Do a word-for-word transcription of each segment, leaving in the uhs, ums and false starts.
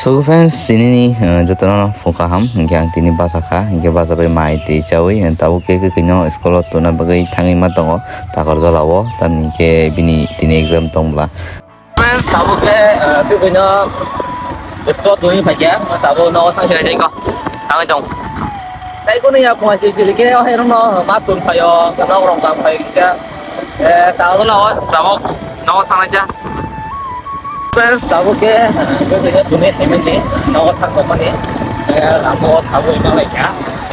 Hello friends, tini ni, eh, jotono phung kaham, hingke ang tini basa kha, hingke basa bai mai twi chawi, eh, tabuk khe kwkhwino school o tuna bagwi thangwi ma tongo, Takarjala o, tamni khe bini tini exam tong bwla. Friends, tabuk khe, eh, kwkhwino school o tuni phaikha, tabuk nogo thang sinai tei ko, thangwi tong. Tei kono ya phunga sili sili khe, o hai rokno ma tun phaio, nok rok bang phaio kisa. Eh, tabuk lao, tabuk, nogo thangnaija. Friends, tabuk khe, eh, jotoino tuni phaimani, nogo thangmani, eh, lama o tabuk ima laikha.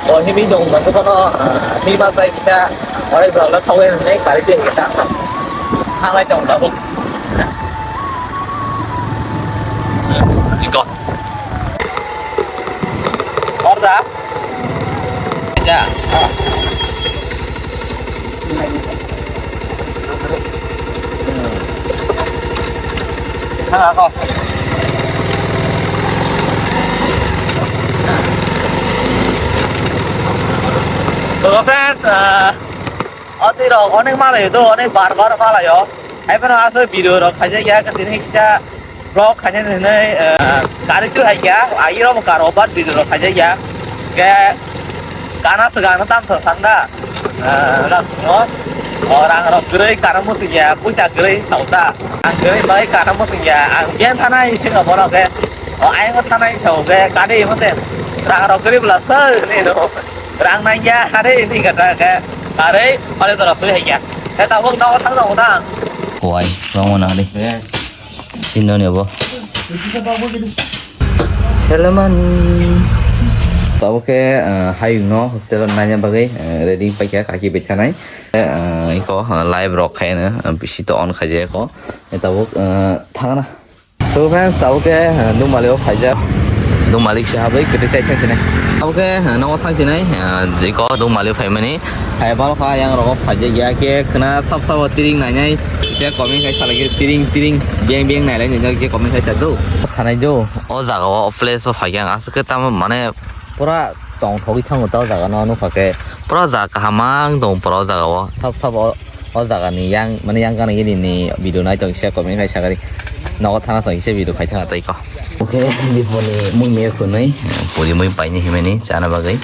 O himwi dong mani kono, eh, himwi ma sai kisa, ore jora lo sawi nai kari twi kisa. Thanglai tong tabuk. Iko. Order. Ya. Ah. Thang ako. So friends, ah, o twi rok onek malaio do, onek bar bar malaio. Hai phano aswk video rok khaijak ya, tini kisa vlog khaina hinwi, eh, gari tu hai ya, agi rok karo bat video rok khaijak ya. Ke gana se gana tam sa sanda. Eh, rang mo. O rang rok gre karo mo ya, puisa gre sauta. Ang gre bai karo mo ya, ang gen thana isi ga boro ke. O ai mo thana isi ke, kade mo te. Rang rok gre bla sa ni do. Rang nang ya, kade ni kata ke. Kare, kare to rok tu hai ya. Ke tabuk nogo thang rok na. Kowai, rong mo na de. Tino ni bo. Selemani. Tabuk khe, eh, hayung no hostel o naina bagwi, eh, ready paikha kaki bai thanai. Eh, iko, eh, live rok khai no, eh, bisi to on khai jaya ko. Eh, tabuk, eh, thangna. So friends, tabuk khe, eh, Dumali o phaijak. Dumali se habwi kwtwi chai thang sinai. Tabuk khe, eh, nogo thang sinai, eh, iko Dumali o phaimani. Hai balo kha yang rogo phaijak ya khe khna sab sabo tiring nainai. Kisa comment khai salai khe tiring tiring beng beng nailai nini khe comment khai sa do. Sanai do. O jaga o, o place o phaikhe ang aswk khe tamo mane pura tongthogwi thango ta o jaga no nukha khe. Pura jaga kaham ang tong pura o jaga o. Sab sabo o jaga ni yang mane yang gana gini ni video nai tong kisa comment khai sakari. Nogo thana sa kisa video khai thana tai ko. Oke, di poni mui me khunui. Puri mui paini himeni chana bagwi.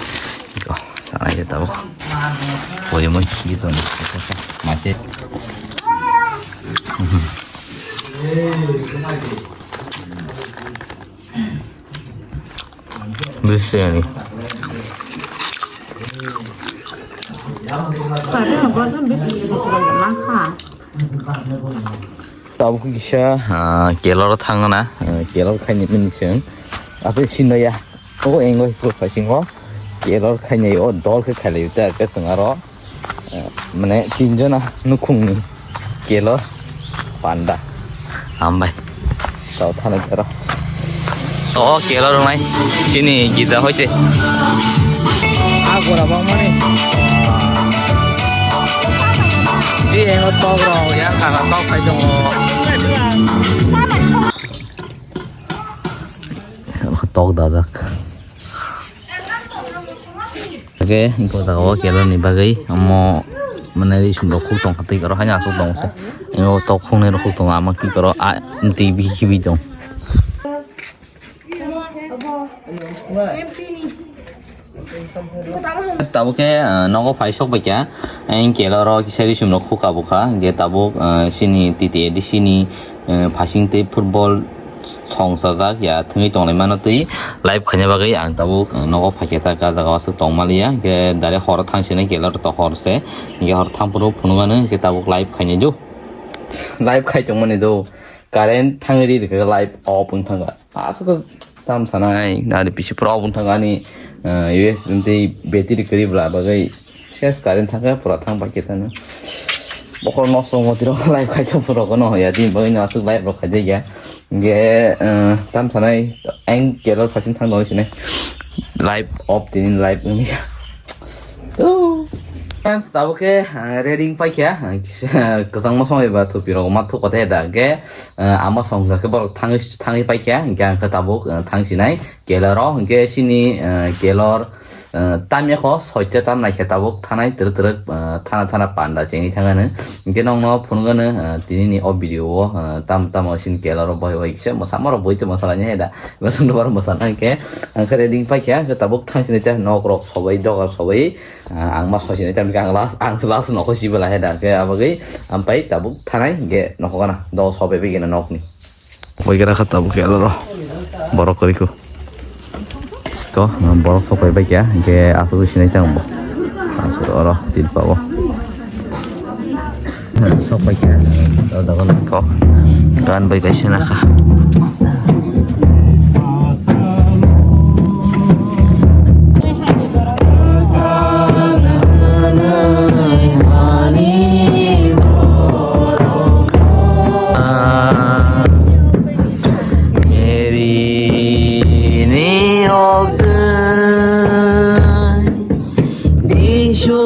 Ko, sanai je tabuk. Puri mui khi to ni. Mase. Bisi ani. Tabuk kisa, ah, kelor thangna, ah, kelor khaini mini seng. Apa sinoya? O engo hisu phaisingo. Kelor khaini o dol khe khailai ta ke sengaro. Eh, mane tinjona nukhungni kelo panda. Hambai. Tao thana kero. To kelo rwnai. Sini gida hoite. Agora bang mani. Di engo tok rok yang kana tok khai tongo. Tok dajak. Oke, iko jaga o kelor ni bagwi omo mane ri sumrok khuk tong kha twi oro haino aswk tong se. Iko tok khungnwi rok khuk tong ama ki koro a twi bisi kibi tong. Tabuk khe, ah, nogo phai sok bai kha. Ang kelor o kisa ri sumrok khuk ka bukha. Hingke tabuk, ah, sini T T A D C ni, ah, phasing tei football song sajak ya thwngwi tonglai mano twi live khaina bagwi ang tabuk nogo phaikha ta ka jaga o aswk tong maliya, hwnkhe direct horo thang sinai khe laro to hor se, hwnkhe hor thang phuru phunukgano hwnkhe tabuk live khainai do. Live khai tongmani do, current thangwi rikha live off wng thangkha, aswk tam sanai nari bisi pura off wng thangkha ani, eh, U S B tei battery kwrwi bwla bagwi. Ses current thangkhe pura thang bai khe tano. Bokhorok nosto wngma twi rok live khai thok rok no ya, tini bagwi no aswk live rok khai jak ya. Hingkhe, eh, tam sanai ang kelor phasing thang dong sinai. Live off tini live wngya. Friends, tabuk khe, eh, ready wng paikha, eh, kwchangma somoi ba thupi rok ma thuk kote da hingkhe, eh, ama song khe borok thangwi, thangwi paikha, hingkhe ang khe tabuk, eh, thang sinai kelor o, hingkhe sini, eh, kelor, Ah, tamya kho soita tam naikhe tabuk thanai twrwk twrwk, ah, thana thana panda chengwi thangano. Hinkhe nokno phunukgano, ah, tinini o video o, ah, tam tamo sin kela rok bohi bohi kisa mwsama rok boi tongma salai nai da. Basung do bar mwsana hinkhe ang khe ready paikha, hinkhe tabuk thang sini tei nok rok sobai dogar sobai, ah, ang ma soisinai tamni ang last, ang last nokho sibala he da. Hinkhe abagwi ampai tabuk thanai hinkhe nokho gana do sobai begina nokni. Boigra kha tabuk khe aro borok kwrwi kho. To, borok sok pai bai kha, hinkhe aswk sinai tang bo. Aswk oro tilpa o. Sok pai kha, o dogan. To, gan bai kaisa na kha. Meri ni ok dei, Jisu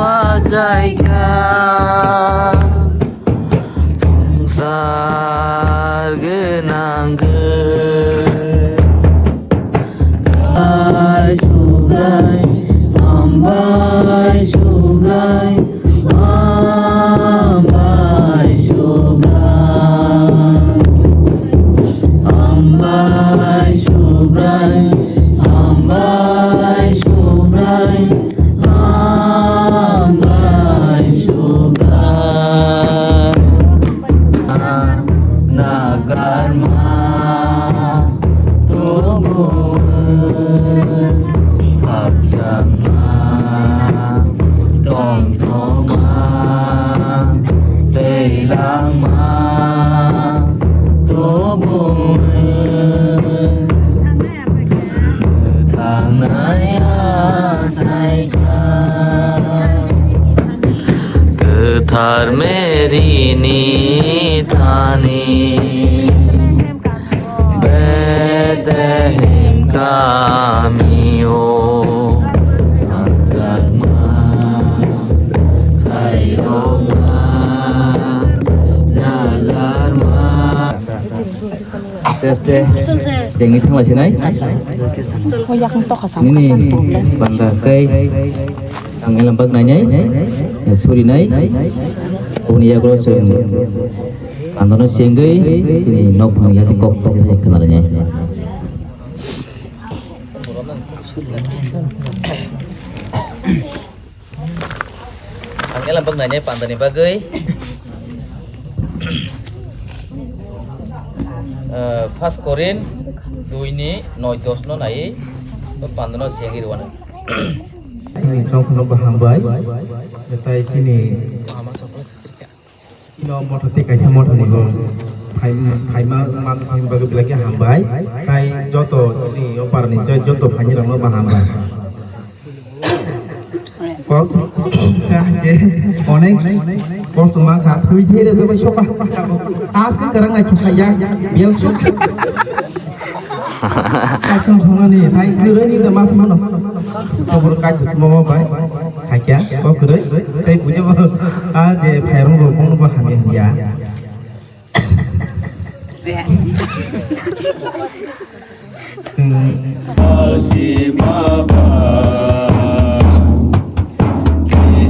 achaikha, swngchar gwnang khe. Hambai Subrai, Hambai Subrai, Hambai Subrai, Hambai Subrai, Hambai Subrai, Hambai Subrai. Nagarma tubu khakchangma tongthokma tei langma tubu thangnai achaikha. Kwthar Mary ni thani Bethlehem kami o hamjakma khairokma nagarma. Aste aste chengwi thanglasinai. Nini banda kai ang elam bak nainai, surinai, boni yago chwng andano chengwi chini nok phang yago kok tok hai khwnarinai. Ang elam bak nainai pandani bagwi, eh, First Korin dui ni noi dos no nai, to pandano siyagi rwano. Chini chongkhorno bo hambai, tai chini ino motha tei kaisa motha ni bo phai, phaima man thang bagwi belai khe hambai, tai joto chini o parani joto phaini rokno bo hambai. Kok, kok, kok, kok, onek, kosto ma kha, thui thei re, thui soka. Aske karang na kisa ya, bial soka. Akan thongani, thai thirani da mas mano. Kobor kai thut mo bai. Hakya, kok re, tei puja ba. A je phairong ro kong ba hamya ya.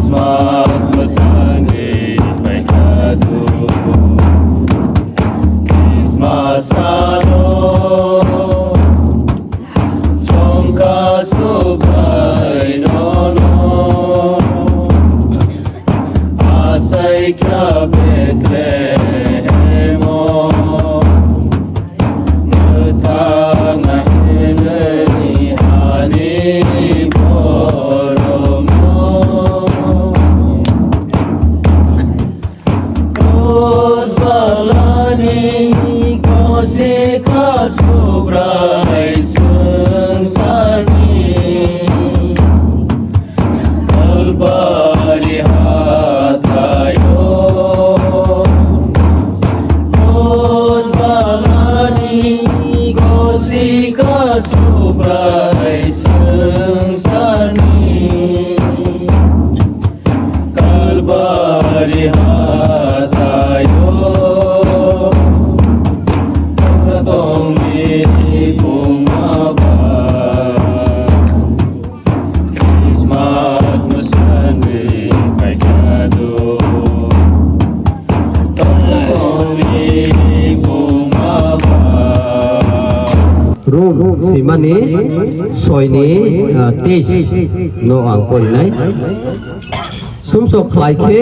Christmas masani paikadu. Christmas ano songka subai nono. Asaikha Bethlehemo mwthangna hinwi hani borokno. Kos balani kosi kha Subrai swngcharni. Kalbari hathaio, kos balani kosi kha Subrai swngcharni. Kalbari hathaio, satongni pungma ba. Rom swimani soini, ah, teis no ang porinai. Sumsok khlai khe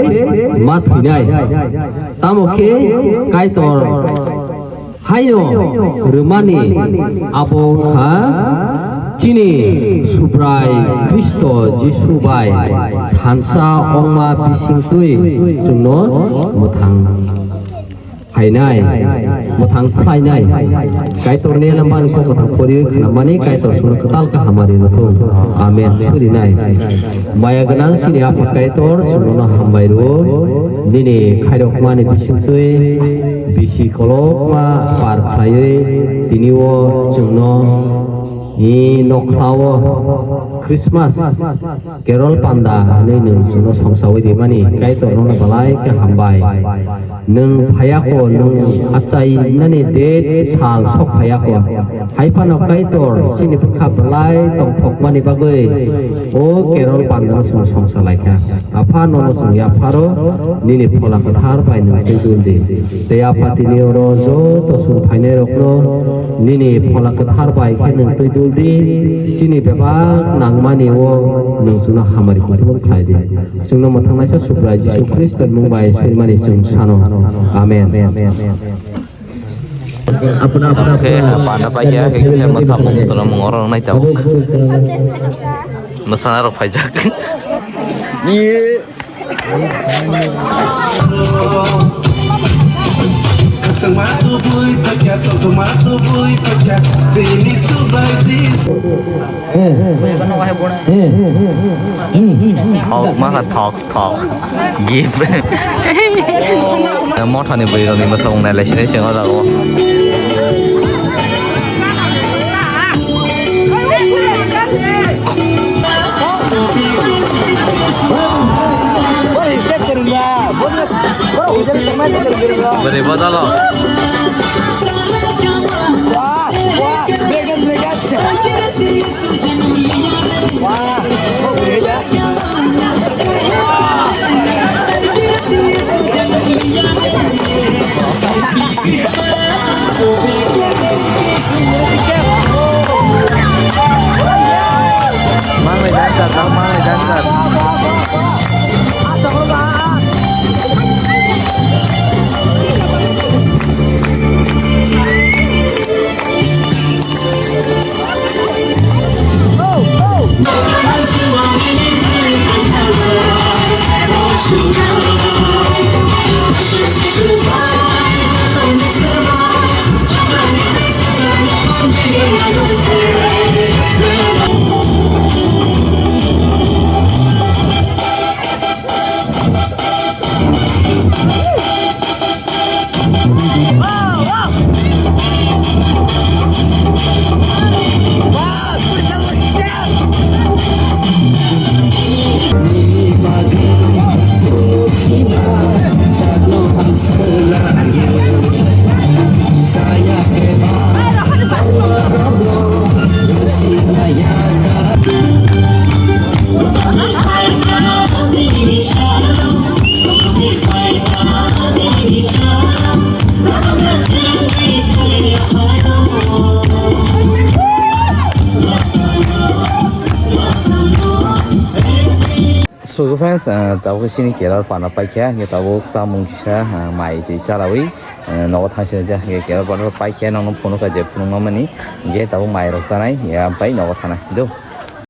ma thwinai. Tamo khe Kaitor haino rwmani abo wngkha chini Subrai Khristo Jisu bai thansa ongma bisingtwi chwngno mwthang phainai, mwthang phlainai. Kaitorni lambani kok mwthang poriwi khnamani Kaitor chwngno kwtal kaham ma rwna thung. Amen. Surinai. Maya gwnang chini Apha Kaitor, chwngno hambai rwo. Nini khairokmani bisingtwi bisi kolokma par khlaiwi tini o chwngno i nokhlao Christmas Carol panda hwnwi nwng chwngno songsawi rimani Kaitor nono belai khe hambai. Nwng phaiya kho, nwng achainani date sal sok phaiya kho. Hai phano Kaitor chini bwkha belai tongthokmani bagwi o Carol pandano chwng songsa lai kha. Apha nono chwng yapharo nini Phola Kwthar bai nwng twi dul di. Tei Apha tini oro joto chwng phainairokno nini Phola Kwthar bai khe nwng twi dul di. Chini bebak nangmani o nwng chwngno hamari kuthubung khlai di. Chwngno mwthangnaisa Subrai Jisu Khristo ni mung bai swimani chwng sano. Amen. Oke, panda paikha, khe khe mwsamung swrwngmung oro nai tabuk. Mwsana rok phaijak. Thok ma kha thok. Thok. Gift. Mothani bwrwi rokni mwsamung nailai sinai se o jaga o. Bwrwi bodolo. Mangai dancer, tang mangai dancer. So friends, ah, tabuk sini Kerala panda paikha, hingke tabuk samung kisa, ah, mai twi chalawi, ah, nogo thangsi naijak, hingke Kerala panda paikha, nongno phunukha je phunukma mani, hingke tabuk mai rok chanai, ya, pai nogo thanai, do.